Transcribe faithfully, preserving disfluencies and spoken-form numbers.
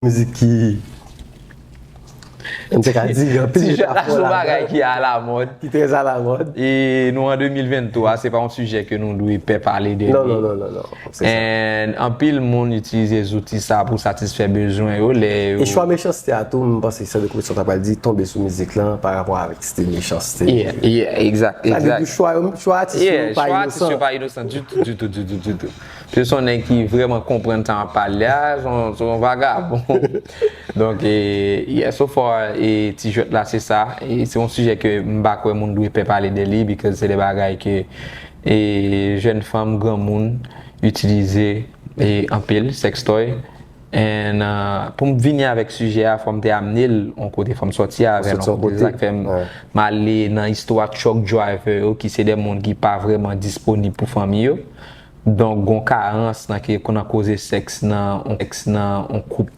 Mizik ki, m te ka di, gen anpil Ti jwèt la metafò se yon bagay ladan, ki alamòd. Ki trè alamòd. E nou an de mil venntwa, se pa yon sijè ke nou dwe pè pale de Non, li. Non, non, non, non. Se sa. And anpil moun itilize zouti sa pou satisfè bezwen yo lè yo. E chwa mechanste a tou, m panse se de kòmsi sa pral di, tonbe sou mizik lan pa rapò avèk stil mechanste. Yeah, yeah, exact, Sa vle exact. Di chwa yo, chwa atis yo Yeah, pa chwa atis yo inosan. Pa inosan ditou, ditou, ditou, ditou, ditou. Se yon nèg ki vrèman konprann sa m ap pale a, se yon- se yon vagabon. Donk, e, yeah, so far, e, ti jwèt la se sa. E se yon sijè ke m pa kwè moun dwe pè pale de li, because se de bagay ke e, jèn fanm, granmoun itilize e, anpil, sextoy. And uh, pou m vini avèk sijè a, fò m te amne l yon kote, fò m sòti avè l Sòti yon yon kote. kote. Sa k fè m Ouais. m ale nan istwa truck driver yo, ki se de moun ki pa vrèman disponib pou fanmi yo. Donk, gon karans nan ke nan koze sèks nan yon sèks nan yon koup